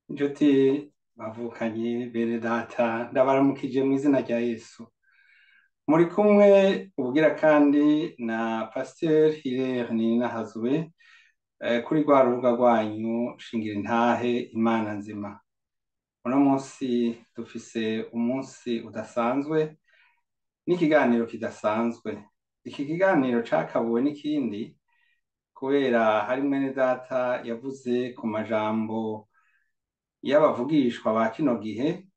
Ncuti bavukanye bene data, ndabaramukije mu izina rya Yesu. Muri kumwe ubugira kandi na Pasteur Hilaire Nininahazwe kuri rwa rubuga rwanyu Shingira Intahe Imana Nzima. Uno munsi dufise umunsi udasanzwe n'ikiganiro kidasanzwe. Iki kiganiro cakabuwe n'ikindi kubera hari mwene data yavuze ku majambo y'abavugishwa ba kino gihe,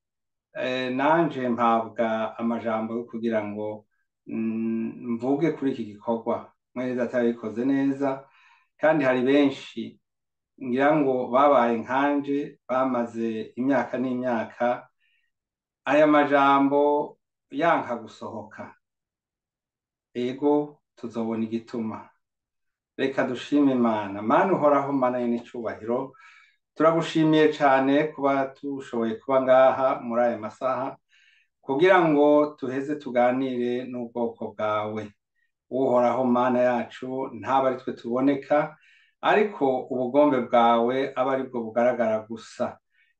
nanje mpabwa amajambo yo kugira ngo mvuge kuri iki gikorwa. Mwene data yabikoze neza, kandi hari benshi ngira ngo babaye nkanje bamaze imyaka n'imyaka aya majambo yanka gusohoka. Ego tuzobona igituma. Reka dushime Imana. Mana uhoraho, Mana y'icubahiro, turagushimiye cane kuba tushoboye kuba ngaha muri aya masaha kugira ngo tuheze tuganire n'ubwoko bwawe. Uhoraho Mana yacu, ntaba ari twe tuboneka, ariko ubugombe bwawe aba aribwo bugaragara gusa.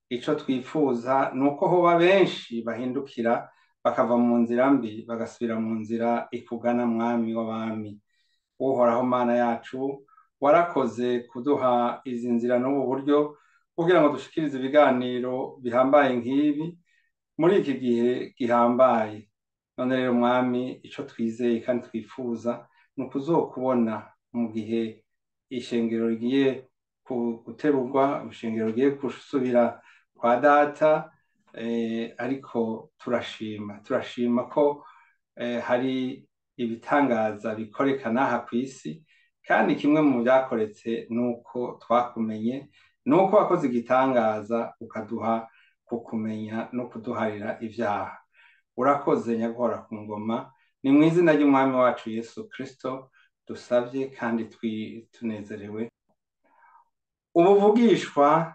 Ico twifuza ni uko hoba benshi bahindukira bakava mu nzira mbi bagasubira mu nzira ikugana, Mwami w'abami. Uhoraho Mana yacu, warakoze kuduha izi nzira n'ubu buryo kugira ngo dushikirize ibiganiro bihambaye nk'ibi muri iki gihe gihambaye. None rero Mwami, ico twizeye kandi twifuza ni ukuzokubona mu gihe ishengero rigiye guterurwa, ishengero rigiye gusubira kwa data. Ariko turashima ko hari ibitangaza bikoreka n'aha kw'isi, kandi kimwe mu vyakoretse nuko twakumenye, nuko wakoze igitangaza ukaduha kukumenya no kuduharira ivyaha. Urakoze Nyaguhora ku ngoma. Ni mu izina ry'Umwami wacu Yesu Kristo dusavye kandi tunezerewe. Ubuvugishwa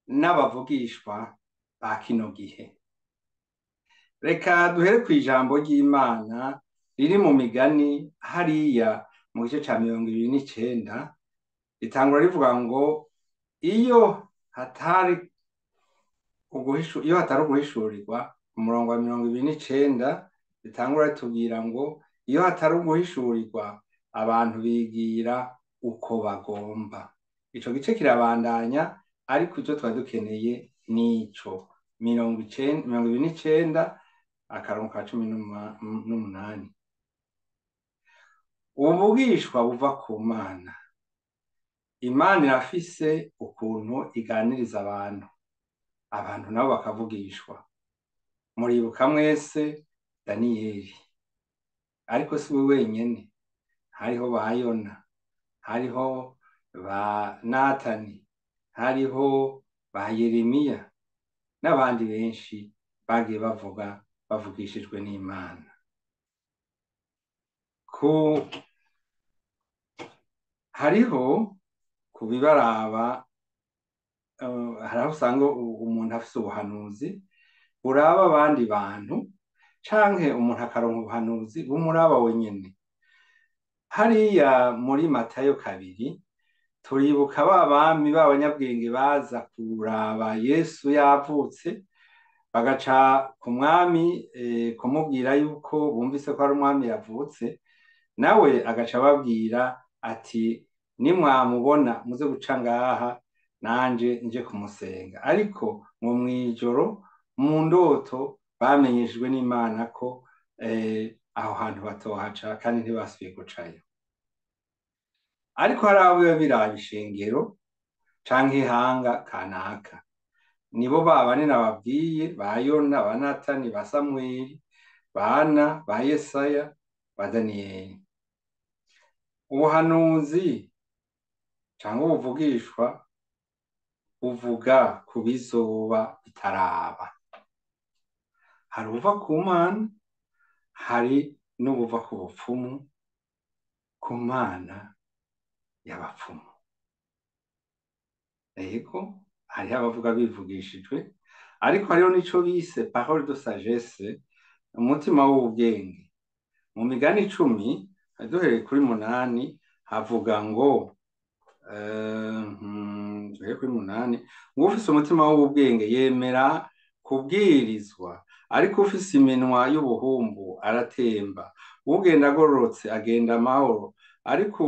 n'abavugishwa ba kino gihe. Reka duhere kw'ijambo ry'Imana riri mu migani hariya mu gice ca 29, ritangura rivuga ngo iyo hatari uguhishurirwa. Umurongo wa 29 ritangura ritubwira ngo iyo hatari uguhishurirwa abantu bigira uko bagomba. Ico gice kirabandanya, ariko ico twari dukeneye nico 29 akarongo ka 18. Ubuvugishwa buva ku Mana. Imana irafise ukuntu iganiriza abantu, abantu nabo bakavugishwa. Muribuka mwese Daniyeli, ariko si we wenyene, hariho ba Yona, hariho ba Natani, hariho ba Yeremiya n'abandi benshi bagiye bavuga bavugishijwe n'Imana. Hariho kubibaraba, hariho usanga umuntu afise ubuhanuzi buraba abandi bantu, canke umuntu akaronka ubuhanuzi bumuraba wenyene. Hariya muri Matayo 2 turibuka ba bami b'abanyabwenge baza kuraba Yesu yavutse, bagaca ku mwami kumubwira yuko bumvise ko ari umwami yavutse, nawe agaca ababwira ati nimwamubona muze guca ngaha nanje nje kumusenga. Ariko ngo mw'ijoro mu ndoto bamenyeshejwe n'Imana ko aho hantu batohaca, kandi ntibasubiye gucayo. Ariko hari abo biba biraba ishengero canke ihanga kanaka, nibo ba bane nababwiye, ba Yona, ba Natani, ba Samweli, ba Ana, ba Yesaya, ba Daniyeli. Ubuhanuzi canke ubuvugishwa buvuga ku bizoba bitaraba. Hari ubuva ku Mana, hari n'ubuva ku bupfumu, ku mana y'abapfumu. Ego hariho abavuga bivugishijwe, ariko hariho n'ico bise parole de sagesse, umutima w'ubwenge. Mu migani 10 duhereye kuri 8 havuga ngo Tugere kuri 8. Ngo ufise umutima w'ubwenge yemera kubwirizwa, ariko ufise iminwa y'ubuhumbu aratemba. Ugenda agororotse agenda amahoro, ariko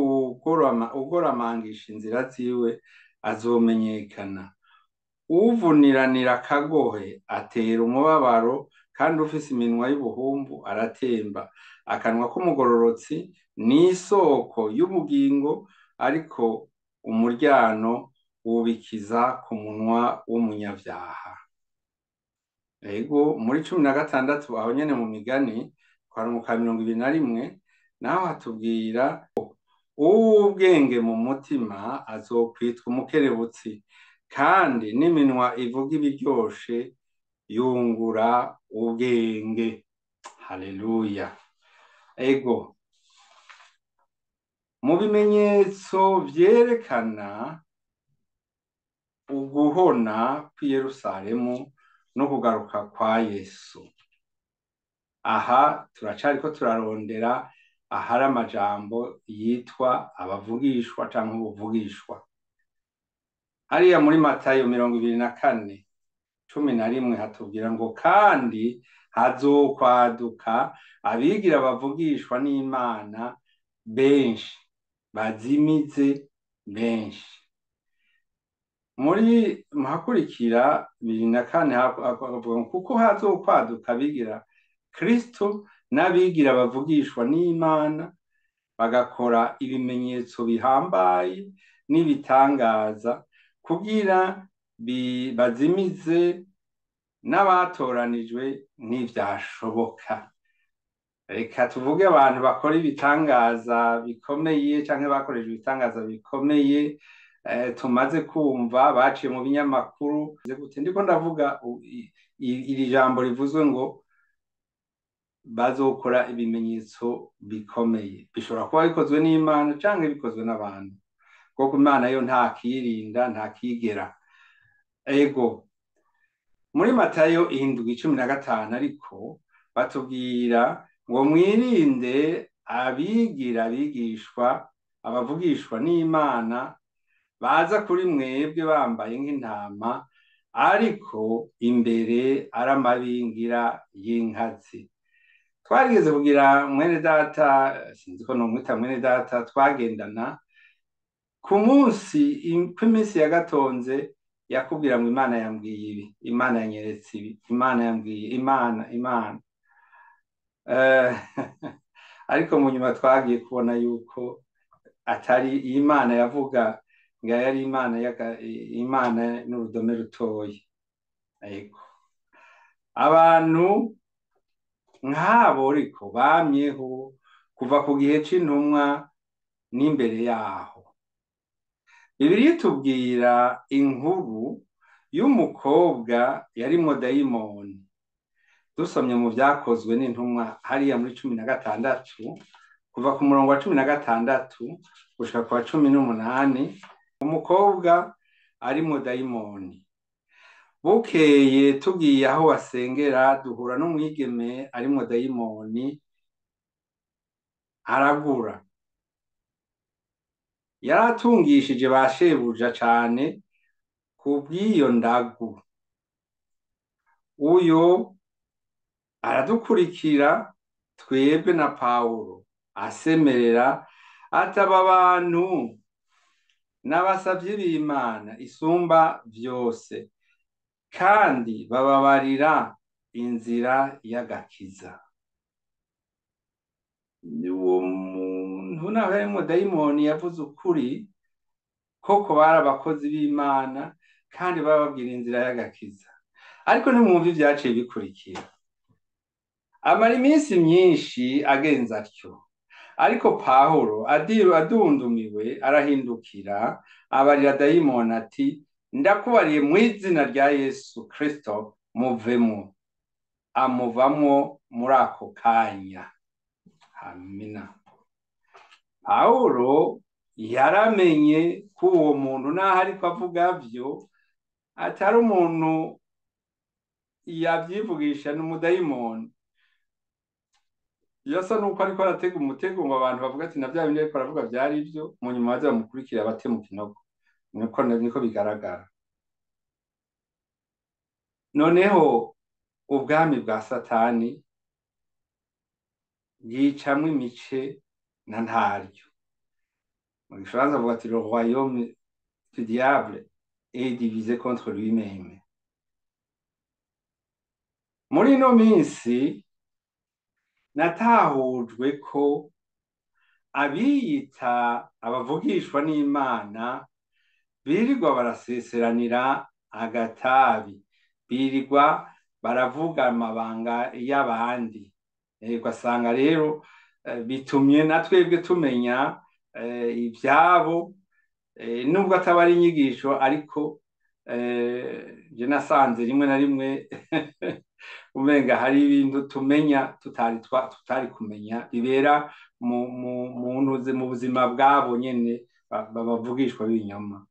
ugoramangisha inzira ziwe azomenyekana. Uvuniranira akagohe atera umubabaro, kandi ufise iminwa y'ubuhumbu aratemba. Akanwa k'umugororotsi ni isoko y'ubugingo, ariko umuryano wubikiza ku munwa w'umunyavyaha. Ego, muri 16 aho nyene mu migani kwaruka 21, naho hatubwira uw'ubwenge mu mutima azokwitwa umukerebutsi, kandi n'iminwa ivuga ibiryoshe yungura ubwenge. Haleluya. Ego, mu bimenyetso vyerekana uguhona kw'i Yerusalemu no kugaruka kwa Yesu, aha turacariko turarondera ahari amajambo yitwa abavugishwa canke ubuvugishwa. Hariya muri Matayo 24:11 hatubwira ngo kandi hazokwaduka abigira bavugishwa n'Imana benshi, bazimize benshi. Muri muhakurikira 24 havuga ngo kuko hazokwaduka abigira Kristo n'abigira bavugishwa n'Imana, bagakora ibimenyetso bihambaye n'ibitangaza, kugira bazimize n'abatoranijwe ntivyashoboka. Reka tuvuge abantu bakora ibitangaza bikomeye canke bakoresheje ibitangaza bikomeye, tumaze kumva baciye mu binyamakuru. Ndiko ndavuga iri jambo rivuzwe ngo bazokora ibimenyetso bikomeye, bishobora kuba bikozwe n'Imana canke bikozwe n'abantu, kuko Imana yo nta kirinda nta kigera. Ego, muri Matayo 7:15 ariko batubwira ngo mwirinde abigira abigishwa abavugishwa n'Imana baza kuri mwebwe bambaye nk'intama, ariko imbere ari amabingira y'inkazi. Twarigeze kugira mwene data, sinzi ko nomwita mwene data, twagendana ku munsi kw'iminsi ya gatonze, yakubwira ngo Imana yambwiye ibi, Imana yanyeretse ibi, Imana yambwiye, Imana, Imana. Ariko mu nyuma twagiye kubona yuko atari Imana yavuga, ngo yari Imana Imana n'urudome rutoyi. Ego, abantu nk'abo ariko bamyeho kuva ku gihe c'intumwa n'imbere yaho. Bibiliya itubwira inkuru y'umukobwa yarimwo dayimoni. Dusomye mu vyakozwe n'intumwa hariya muri 16, kuva ku murongo wa 16 gushika ku wa 18, umukobwa arimwo dayimoni. Bukeye tugiye aho basengera duhura n'umwigeme arimwo dayimoni, aragura. Yaratungishije ba shebuja cane kubw'iyo ndagu. Uyo aradukurikira twebwe na Pawulo, asemerera ataba abantu n'abasavyi b'Imana isumba vyose, kandi bababarira inzira y'agakiza. Uwo muntu naho yarimwo dayimoni yavuze ukuri, koko bari abakozi b'Imana kandi bababwira inzira y'agakiza. Ariko ntimwumva ivyaciye bikurikira. Amara iminsi myinshi agenza atyo, ariko Pawulo adundumiwe arahindukira abarira dayimoni ati ndakubariye mu izina rya Yesu Kristo muvemwo. Amuvamwo muri ako kanya. Amina. Pawulo yaramenye ko uwo muntu naho ariko avuga vyo atari umuntu yavyivugisha, n'umudayimoni. Yasa nuko ariko aratega umutego ngo abantu bavuga ati na bya bindi ariko aravuga byari ibyo, mu nyuma baze bamukurikira bate mu kinogo. Niko bigaragara. Noneho ubwami bwa Satani bwicamwo imice na ntaryo. Mu gifaransa bavuga ati le royaume du diable est divisé contre lui-même. Muri ino minsi natahujwe ko abiyita abavugishwa n'Imana birirwa baraseseranira agatabi, birirwa baravuga amabanga y'abandi. Ugasanga rero bitumye na twebwe tumenya ibyabo, nubwo ataba ari inyigisho, ariko je nasanze rimwe na rimwe umenga hari ibintu tumenya tutari kumenya bibera mu buzima bwabo nyene babavugishwa b'ibinyoma.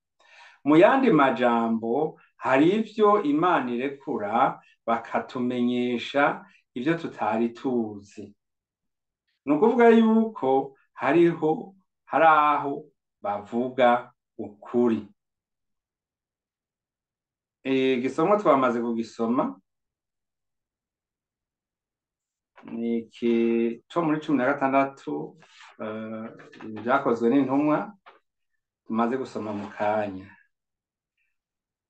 Mu yandi majambo hari ivyo Imana irekura bakatumenyesha ivyo tutari tuzi. Ni ukuvuga yuko hariho hari aho bavuga ukuri. Igisomwa twamaze kugisoma ni iki co muri 16, vyakozwe n'intumwa tumaze gusoma mu kanya.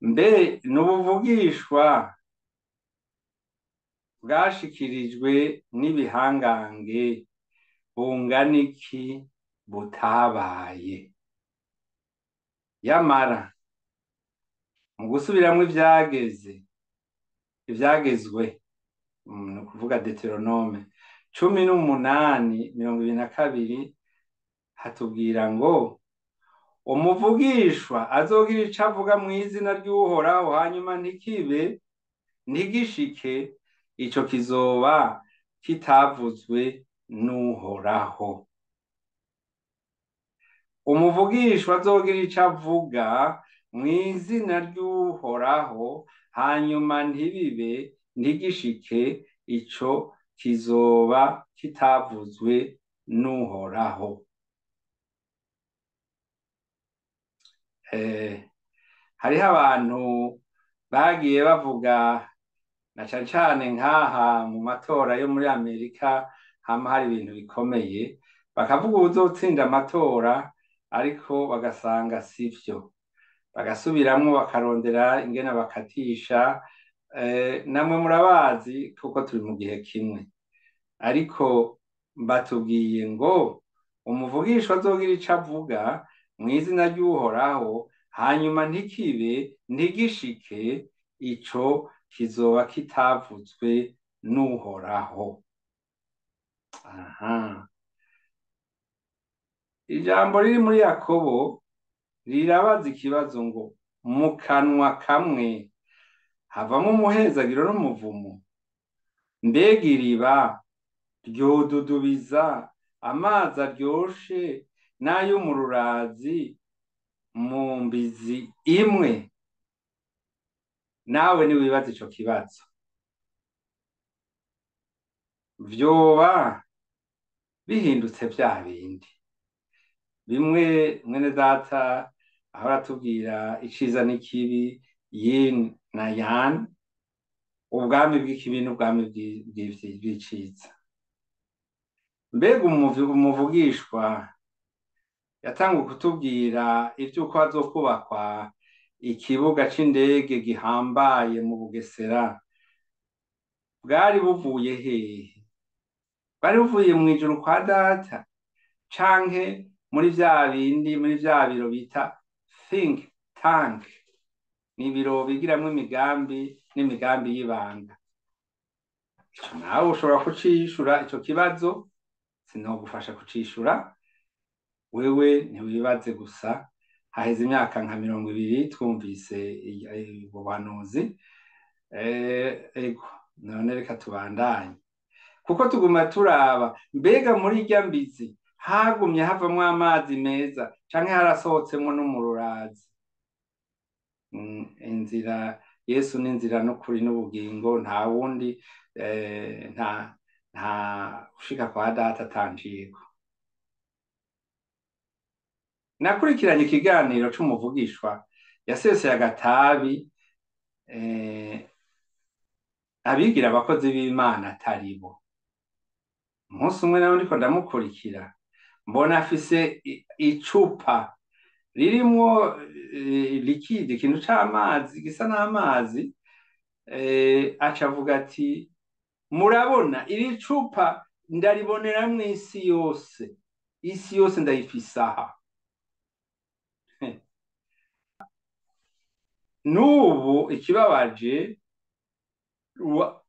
Mbe n'ubuvugishwa bwashikirijwe n'ibihangange bungana iki butabaye? Yamara mu gusubiramwo ivyagezwe, ni ukuvuga Deuteronome 18:22, hatubwira ngo umuvugishwa azogira ico avuga mu izina ry'Uhoraho, hanyuma ntikibe ntigishike, ico kizoba kitavuzwe n'Uhoraho. Umuvugishwa azogira ico avuga mu izina ry'Uhoraho, hanyuma ntibibe ntigishike, ico kizoba kitavuzwe n'Uhoraho. Hariho abantu bagiye bavuga na cane cane nkaha mu matora yo muri Amerika, hama hari ibintu bikomeye, bakavuga uwuzotsinda amatora, ariko bagasanga sivyo, bagasubiramwo bakarondera ingene bakatisha. Namwe murabazi kuko turi mu gihe kimwe, ariko batubwiye ngo umuvugishwa azogira ico avuga mu izina ry'Uhoraho, hanyuma ntikibe ntigishike, ico kizoba kitavuzwe n'Uhoraho. Aha. Ijambo riri muri Yakobo rirabaza ikibazo ngo mu kanwa kamwe havamo umuhezagiro n'umuvumo? Mbega iriba ryodudubiza amazi aryoshe n'ay'umururazi mu mbizi imwe? Nawe niwibaza ico kibazo, vyoba bihindutse vya bindi bimwe mwene data ahora atubwira iciza n'ikibi, yin na yang, ubwami bw'ikibi n'ubwami bw'iciza. Mbega umuvugishwa yatanguye kutubwira ivy'uko hazokubakwa ikibuga c'indege gihambaye mu Bugesera, bwari buvuye hehe? Bwari buvuye mw'ijuru kwa data, canke muri vya bindi, muri vya biro bita think tank? Ni ibiro bigiramwo imigambi n'imigambi y'ibanga. Ico nawe ushobora kucishura ico kibazo, sinogufasha kucishura, wewe ntiwibaze gusa. Haheze imyaka nka 20 twumvise ubuhanuzi. Ego, none reka tubandanye, kuko tuguma turaba mbega muri irya mbizi hagumye havamwo amazi meza canke harasohotsemwo n'umururazi. Inzira Yesu ni inzira n'ukuri n'ubugingo, nta wundi, nta Nta ushika kwa data atanciyeko. Nakurikiranye ikiganiro c'umuvugishwa yaseseye agatabi, abigira abakozi b'Imana atari bo. Umunsi umwe nawe ndiko ndamukurikira, mbona afise icupa ririmwo likide, ikintu c'amazi gisa n'amazi, aca avuga ati murabona iri cupa ndariboneramwo isi yose, isi yose ndayifise aha. N'ubu ikibabaje,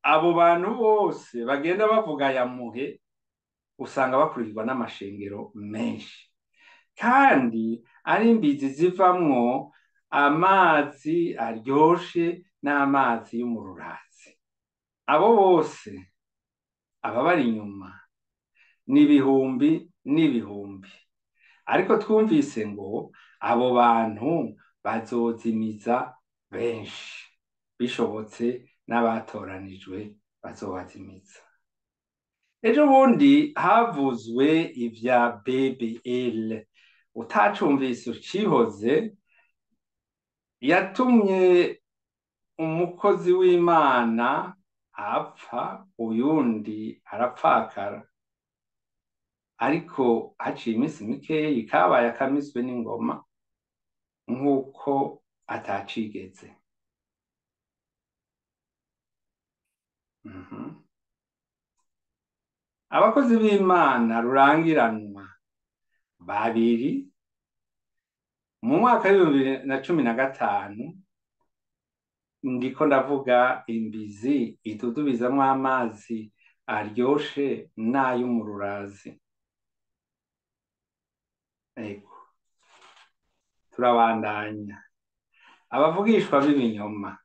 abo bantu bose bagenda bavuga ya muhe, usanga bakurikirwa n'amashengero menshi, kandi ari imbizi zivamwo amazi aryoshe n'amazi y'umururazi. Abo bose ababari inyuma ni ibihumbi n'ibihumbi, ariko twumvise ngo abo bantu bazozimiza benshi, bishobotse n'abatoranijwe bazobazimiza. Ejo bundi havuzwe ivya BBL, utacumvise ucihoze, yatumye umukozi w'Imana apfa, uyundi arapfakara, ariko haciye iminsi mikeyi kabaye akamizwe n'ingoma nk'uko atacigeze. Abakozi b'Imana rurangiranwa babiri mu mwaka w'ibihumbi na cumi na gatanu, ndiko ndavuga imbizi idudubizamwo amazi aryoshe n'ay'umururazi. Ego, turabandanya. Abavugishwa b'ibinyoma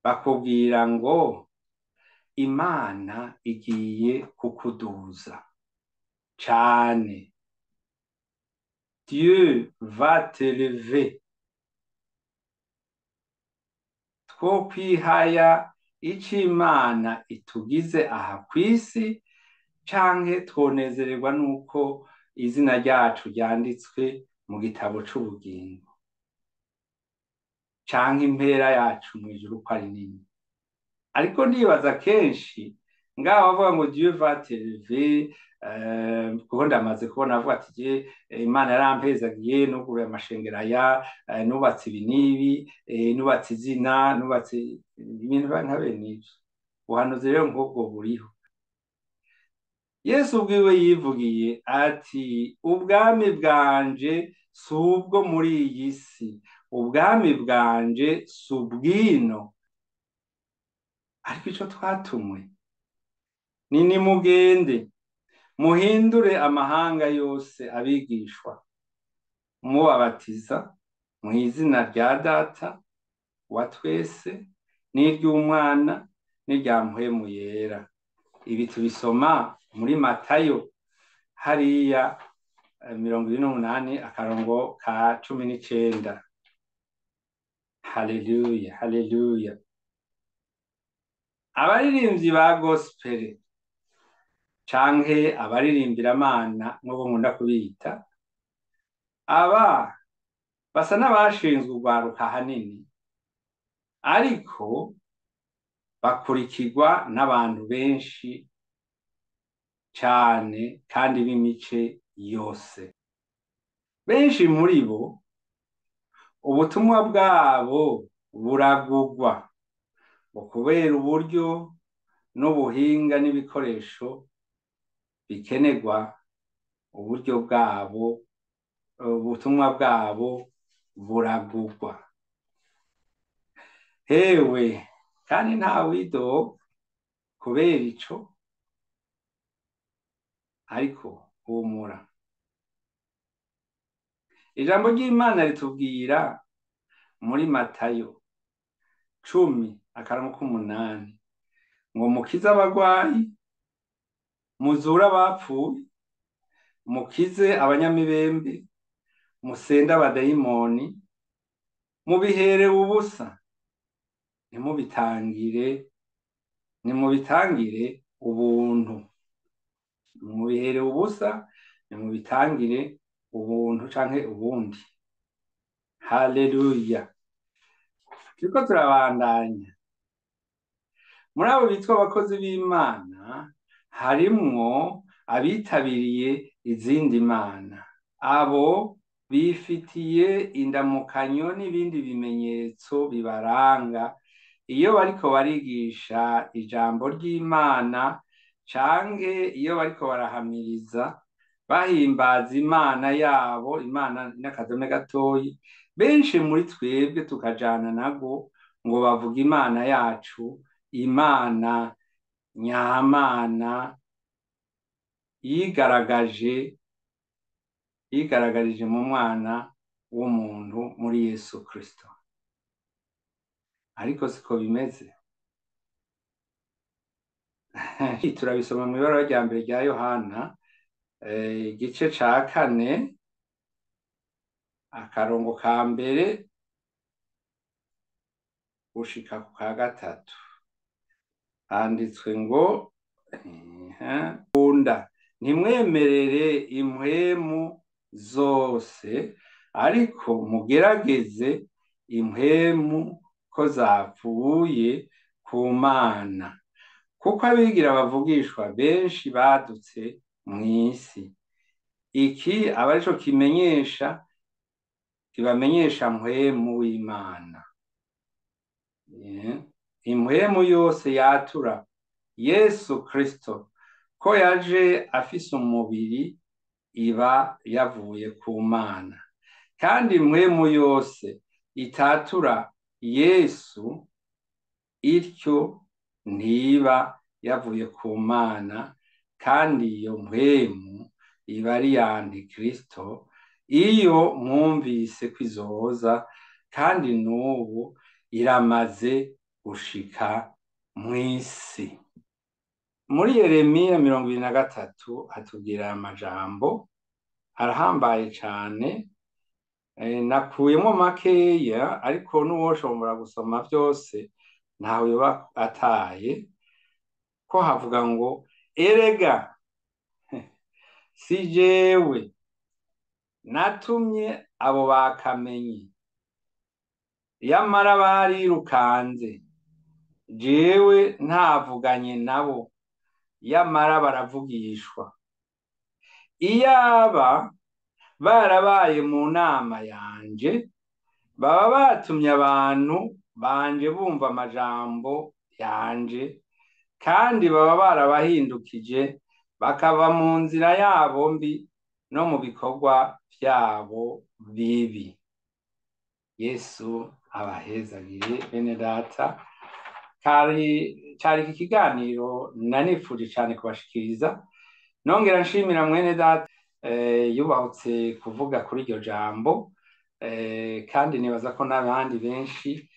bakubwira ngo Imana igiye kukuduza cane, Dieu va t'élever. Two kwihaya ico Imana itugize aha kw'isi, canke twonezererwa nuko izina ryacu ryanditswe mu gitabo c'ubugingo, canke impera yacu mw'ijuru ko ari nini. Ariko ndibaza kenshi ngaho bavuga ngo Dieu va t'élever, kuko ndamaze kubona avuga ati je Imana yarampezagiye, nuguruye amashengero aya, nubatse ibi n'ibi, nubatse izina, nubatse ibintu nka bene ivyo. Ubuhanuzi rero nk'ubwo buriho. Yesu ubwiwe yivugiye ati ubwami bwanje si ubwo muri iyi si, ubwami bwanje si ubwino. Ariko ico twatumwe ni nimugende muhindure amahanga yose abigishwa, mubabatiza mu izina rya Data wa twese n'iry'Umwana n'irya Mpwemu Yera. Ibi tubisoma muri Matayo hariya 28 akarongo ka 19. Haleluya, haleluya. Abaririmbyi ba gospel canke abaririmbira-mana nk'uko nkunda kubita, aba basa n'abashinzwe urwaruka hanini, ariko bakurikirwa n'abantu benshi cane kandi b'imice yose. Benshi muri bo ubutumwa bwabo buragugwa ngo kubera uburyo n'ubuhinga n'ibikoresho bikenerwa, uburyo bwabo, ubutumwa bwabo buragugwa. Hewe, kandi nta widoga kubera ico, ariko humura. Ijambo ry'Imana ritubwira muri Matayo 10 akarongo k'umunani ngo mukize abagwayi, muzure abapfuye, mukize abanyamibembe, musende abadayimoni, mubiherewe ubusa, ntimubitangire, nimubitangire ubuntu. Mubihere ubusa, nimubitangire ubuntu canke ubundi. Haleluya! Turiko turabandanya. Muri abo bitwa abakozi b'Imana harimwo abitabiriye izindi mana. Abo bifitiye indamukanyo n'ibindi bimenyetso bibaranga iyo bariko barigisha ijambo ry'Imana canke iyo bariko barahamiriza bahimbaza Imana yabo, Imana n'akadome gatoyi. Benshi muri twebwe tukajana nabo ngo bavuga Imana yacu, Imana nyamana yigaragaje, yigaragarije mu mwana w'umuntu muri Yesu Kristo. Ariko siko bimeze. Turabisoma mu ibara rya mbere rya Yohana, igice ca 4, akarongo ka mbere gushika ku ka 3. Handitswe ngo: Kunda, ntimwemerere impwemu zose, ariko mugerageze impwemu ko zapfuye ku Mana, kuko abigira bavugishwa benshi badutse mw'isi. Iki aba arico kimenyesha, kibamenyesha mpwemu w'Imana. Impwemu yose yatura Yesu Kristo ko yaje afise umubiri iba yavuye ku Mana, kandi impwemu yose itatura Yesu ityo ntiba yavuye ku Mana, kandi iyo mpwemu iba ari iya Antikristo iyo mwumvise ko izoza, kandi n'ubu iramaze gushika mw'isi. Muri Yeremiya 23 atubwira amajambo arahambaye cane, nakuyemo makeya, ariko n'uwoshobora gusoma vyose ntawe yoba ataye, ko havuga ngo: erega si jewe natumye abo bakamenyi, yamara barirukanze, jewe ntavuganye nabo, yamara baravugishwa. Iyaba barabaye mu nama yanje, baba batumye abantu banje bumva amajambo yanje, kandi baba barabahindukije bakava mu nzira yabo mbi no mu bikorwa vyabo bibi. Yesu abahezagire bene data. Cari iki kiganiro nanifuje cane kubashikiriza, nongera nshimira mwene data yubahutse kuvuga kuri iryo jambo, kandi nibaza ko n'abandi benshi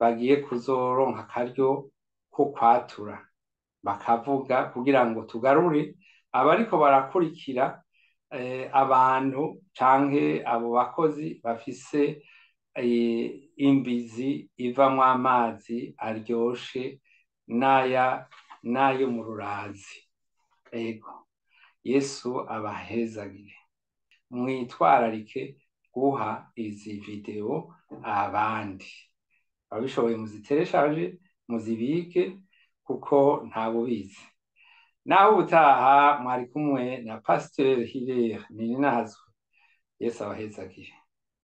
bagiye kuzoronka akaryo ko kwatura bakavuga, kugira ngo tugarure abariko barakurikira abantu canke abo bakozi bafise imbizi ivamwo amazi aryoshe n'aya n'ayo mu rurazi. Ego, Yesu abahezagire. Mwitwararike guha izi video abandi, ababishoboye muzitereshaje, muzibike, kuko ntabubizi. Naho ubutaha mwari kumwe na Pasteur Hilaire Nininahazwe. Yesu abahezagire.